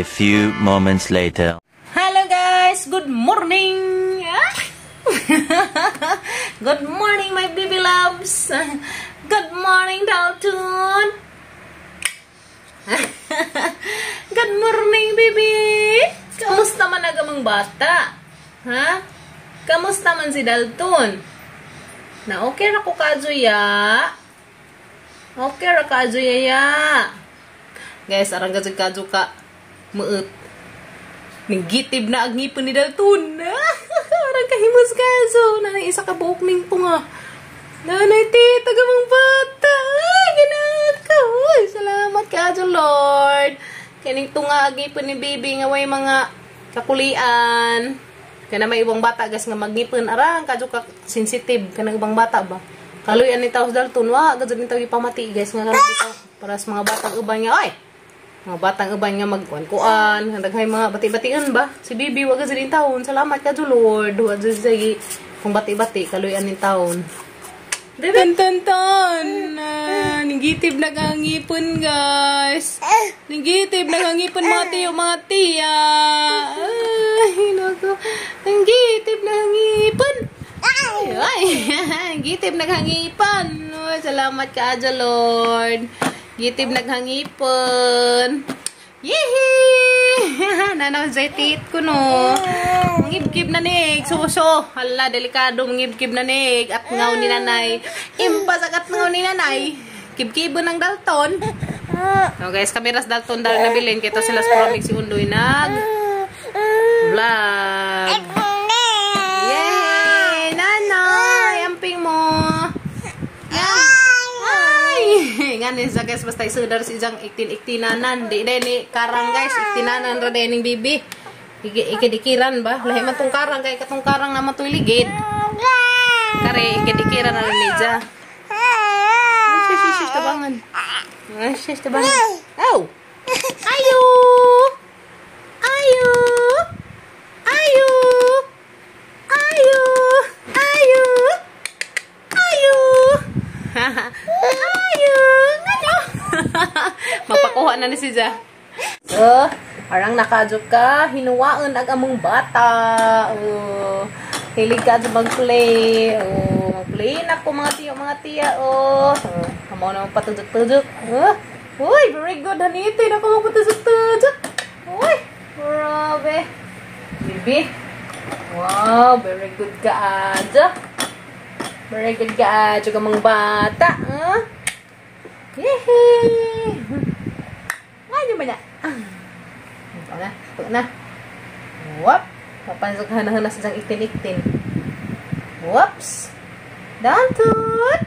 Few moments later. Hello guys! Good morning! Good morning, my baby loves! Good morning, Dalton! Good morning, baby! Kamusta man ang bata? Ha? Kamusta man si Dalton? Na okay ra ko kajuya? Okay ra kajuya ya? Guys, arang gajud kadyo ka muut. Ninggitib na ang ngipon ni Dalton. Arang kahimos kaso. Nanay isa ka buok ning tunga. Nanay tita gamang bata. Ay, ginako. Ay, salamat ka, Lord. Kaning tunga ang ngipon ni baby nga way mga kakulian. Kana may ibang bata guys nga magnipon arang kadyo ka sensitive kanang ibang bata ba. Kaluyan ni taos Dalton wa gajud ni tawo ipamati guys nga bitaw para sa mga batang uban nga ay. Mga batang uban nga magkuan-kuan, daghay mga bati-batian ba? Si Bibi wa gajud ning taon. Salamat ka Lord. Wa jud sige kung bati-bati kaluyan ning taon. Tan tan tan. Ninggitib na ang ngipon guys. Ninggitib na ang ngipon mga tiyo, mga tiya. Ay, nako. Ninggitib na ang ngipon. Ay, ay. Gitib naghangipon. Ay, salamat ka, Lord. Gitib naghangipon. Yehey! Nanaw zaitit ko no. Mangibkib na nig. Suso. Hala, delikado. Mangibkib na nig. At ngaw ni nanay. Impas at ngaw ni nanay. Kibkibo ng Dalton. So guys, kami ras Dalton dahil nabilin. Kito sila sa promix si Undoy nag vlog. Yay! Nanay! Amping mo! Ay! Nga ni sa guys, basta isudar si Jang iktin-iktinanan. Di din ni karang guys, iktinanan ra din ning bibi. Ikidikiran ba? Lahi man tong karang kay katong karang naman to'y ligid. Kare ikidikiran na rin ni Ja. Shush, shush, shush, tabangan. Shush, tabangan. Aw! Ayo! Ayo! Ayo! Ayo! Ayo! Ayo! Ayo! Ano? Mapakuha na ni si Ja. So, arang nakadyo ka, hinuwaan ang among bata. Oh, hilig ka mag-play. Oh, mag-play na ko mga tiyo, mga tiya. Oh, amo na magpatudok-tudok. Oh, uy, very good, hanito. Na ko magpatudok-tudok. Uy, grabe. Bibi. Wow, very good ka, adyo. Very good ka, adyo ka mga bata. Huh? Yehey! Ano ba na? Ito na. Ito na. Whoop! Mapansok hana-hana sa isang iktin-iktin. Whoops! Dalton!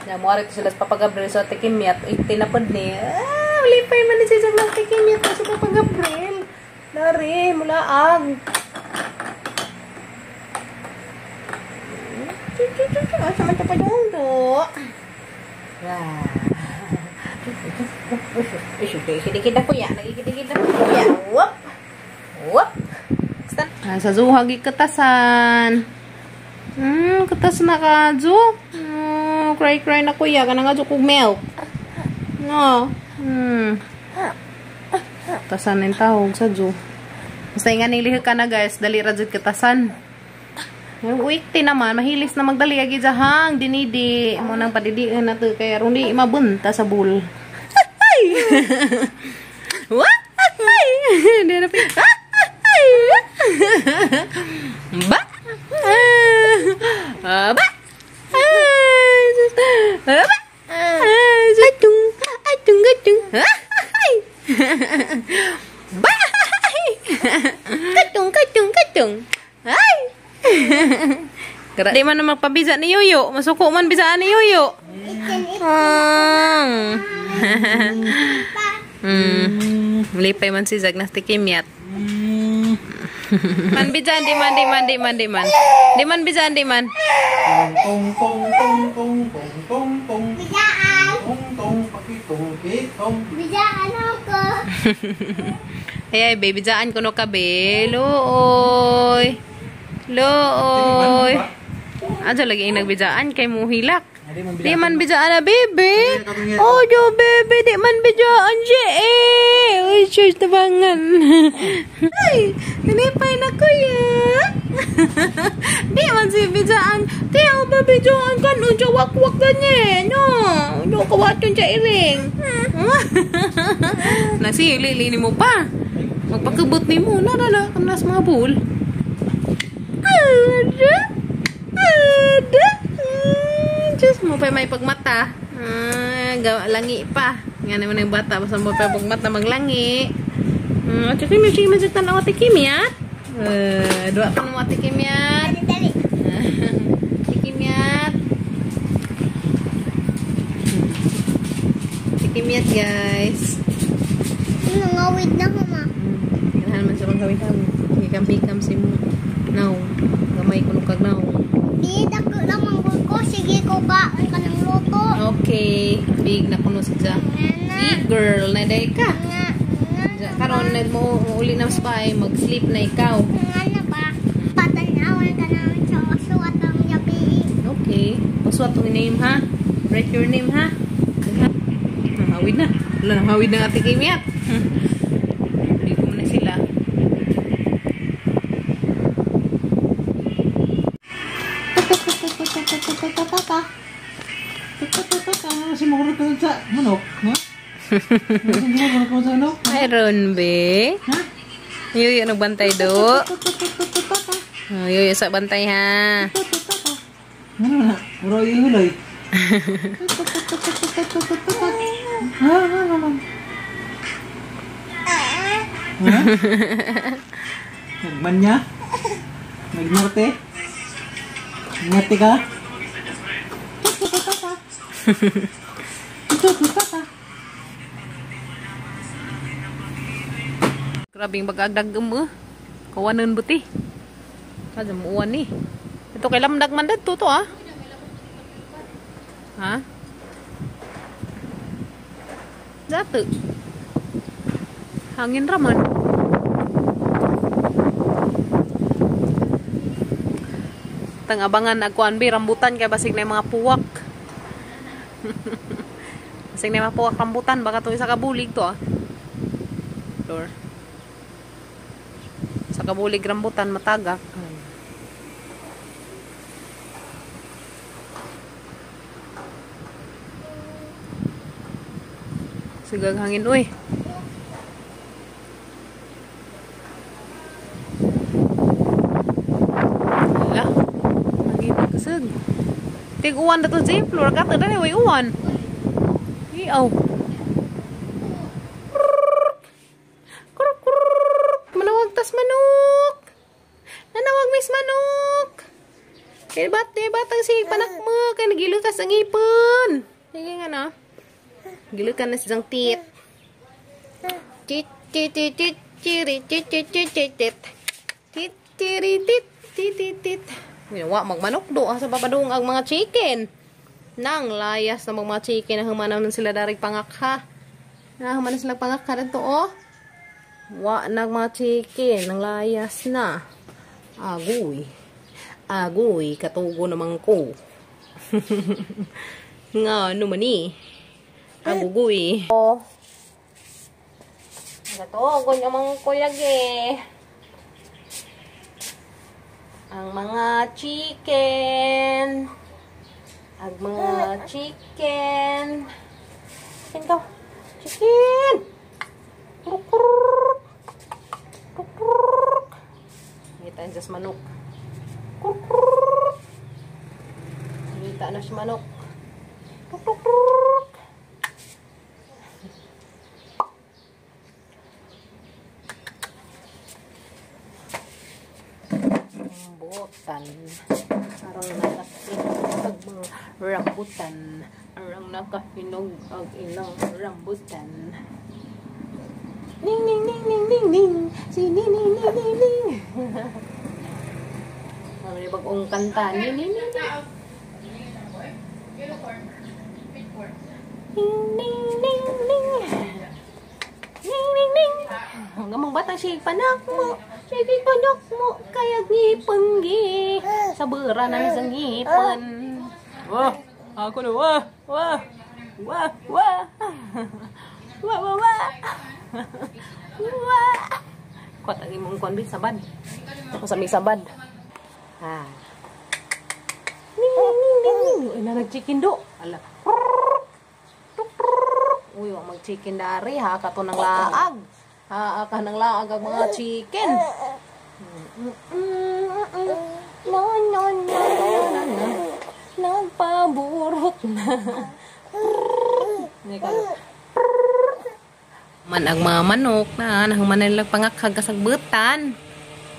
Namuha rito sila sa Papa Gabriel sa Tikimyat. Iktin na po ni. Ah, lipay man ni siya sa Tikimyat sa Papa Gabriel. Dari, mula ang. Sama pa dong do. Wah. Dikit na kuya, nagikit na kuya. Whoop. Whoop. Sa zuhag katasan. Katas na ka, Zu. Cry cry na kuya, kanang nga kog milk. No. Tasan ning tahog sa Zu. Basta nga nilihok ka na guys, dali ra jud katasan. Uikti naman, mahilis na magdali agi jahang dinidi mo nang padidian na to kaya ron di mabunta sa bul. Ay! What? Ay! Di na ay! Ba? Ba? Ba? Atung, atung, atung. Ay! Ba? Katung, katung, katung. Ay! Di man na magpabisa ni Yoyo. Masuko man bisaan ni Yoyo. Lipay man si Zag na tikimyat. Man bijan di man di man di man di man. Di man bijan di man. Tong tong tong tong tong tong tong. Bijaan. Tong tong pakitong kitong. Bijaan ako. Ay ay baby bijaan kuno ka be. Looy. Looy. Aja lagi ang nagbijaan kay muhilak. Di man bidaan na, baby. Oh, yo, baby. Di man bidaan siya eh. Uy, sure, tabangan. Ay, nilipay na kuya. Di man si bidaan. Di, oh, ba bidaan ka? No, siya wakwak ganyan. No, no, kawaton siya iring. Nasi, lili mo pa. Magpakabot ni mo. Na, na, na. Kanas mga bull. Ada. Ada. Diyos mo pa may pagmata. Langi pa. Nga naman yung bata. Basta mo pa pagmata maglangi. Tsaka may tanaw ate Kimyat. Dua pa mo ate Kimyat. Ate Kimyat. Ate Kimyat, guys. Nangawid na ko, ma. Kailangan man siya magkawid kami. Hikam-hikam si mo. Now. Gamay ko nung kagnaw. Big, ako lang ko. Sige ko ba? Ang kanang luto. Okay. Big na kuno siya. Big girl. Naday ka. Karon mo uli na spy. Mag-sleep na ikaw. Nga ba? Patanawan ka namin sa oso at ang yabi. Okay. Oso atong name ha? Write your name ha? Nahawid na. Wala, nahawid na ate Kimyat. Hindi ko muna sila. Mayroon be. Yuyo nagbantay do. Yuyo sa bantay ha. Ano na? Uro ihuloy. Nagmanya? Nagnorte? Nagnorte ka? Grabing bagagdag mo. Kawanan buti. Kada muuan ni. Ito kay lamdag man dadto to ah. Ha? Dato. Hangin raman. Tangabangan agkuan bi rambutan kay basig na mga puwak. Basig na mga puwak rambutan baka to isa ka bulig to ah. Door. Sa kabulig rambutan matagak. Sigag hangin uy. Wala. Hangin kasag. Tig uwan na to Jay. Flor ka to dali way uwan. Iaw. Manawag tas manok. Nanawag mis manok. Kay bat di batang sig panak mo kay nagilukas ang ipon. Sige nga na. Gilukan na siyang tit. Tit tit tit tit tiri tit tit tit tit tit. Tit tiri tit tit tit tit. Wa magmanok do sa papadung ang mga chicken. Nang layas na mga chicken na humanaw na sila darig pangakha. Na humanaw sila pangakha dito oh. Wa nag mga chicken nang layas na. Agoy. Agoy katugo naman ko. Nga ano man ni. Agugoy. Oh. Katugo naman ko lagi. Ang mga chicken. Ang mga chicken. Chicken ka. Chicken. Kuruk. Kuruk. Ngita na siya manok. Kuruk. Ngita na siya manok. Kuruk. Rambutan. Arang nakahinog ang mga rambutan. Arang nakahinog ang ilang rambutan. Ning ning ning ning ning ning. Si ning ning ning ning ning. Ano yung bagong kanta? Ning ning ning. Ning ning ning ning. Ning ning ning. Ang gamang batang siya panak mo. Sige panak mo kaya ngipon gi. Sabura na sa ngipon. Oh, Ako na, wah, wah, wah, wah, wah, wah, wah, wah. Kuat ang imong kuan sabad. Ako sa may sabad. Ha. Ning, ning, ning, ning. Uy, na nag-chicken do. Ala. Uy, wa mag-chicken dari ha. Kato ng laag. Ha, ka ng laag ang mga chicken. No, no, no, no, no. Nagpaburot na. Man ang mga manok na nahuman nila pangakhag kasagbutan.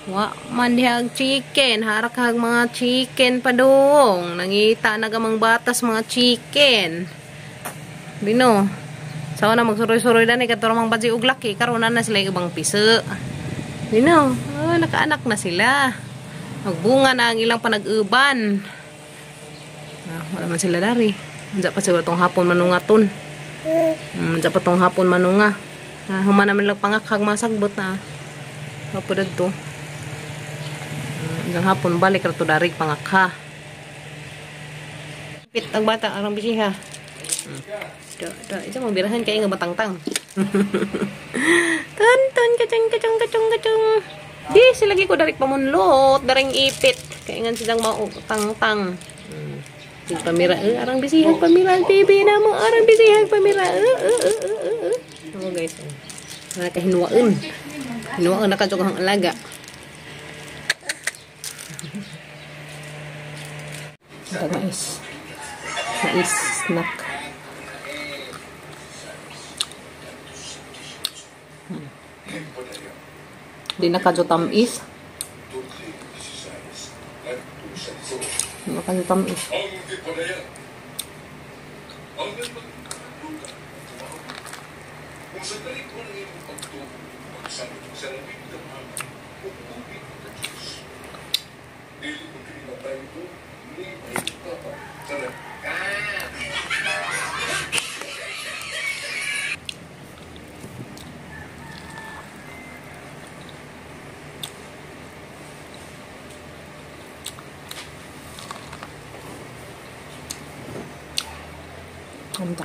Wa man dihag chicken, harak hag mga chicken padung. Nangita na gamang batas mga chicken. Dino. Sa na magsuroy-suroy dani kadto mang baji og laki karon na sila ibang piso. Dino, oh, nakaanak na sila. Magbunga na ang ilang panag-uban. Ah, wala man sila dari. Unsa pa siguro tong hapon manungaton. Unsa pa tong hapon manunga. Ah, human naman lang pangakhag masagbot na. Hapo dadto. Hanggang hapon balik ra to dari pangakha. Pit ang bata arang bisiha. Da, isa mong birahan kay nga batangtang. Ton ton kachang kachang kachang kachang. Di sila gi ko darik pamunlot, daring ipit. Kay ngan silang mao tangtang. Pamira, arang bisihag pamira, baby na mo, arang bisihag pamira. Oh guys, nakahinuwaon. Hinuwaon na kadyo ang alaga. Ito mais. Mais snack. Di na kadyo tamis. Di na kadyo tamis. Anda.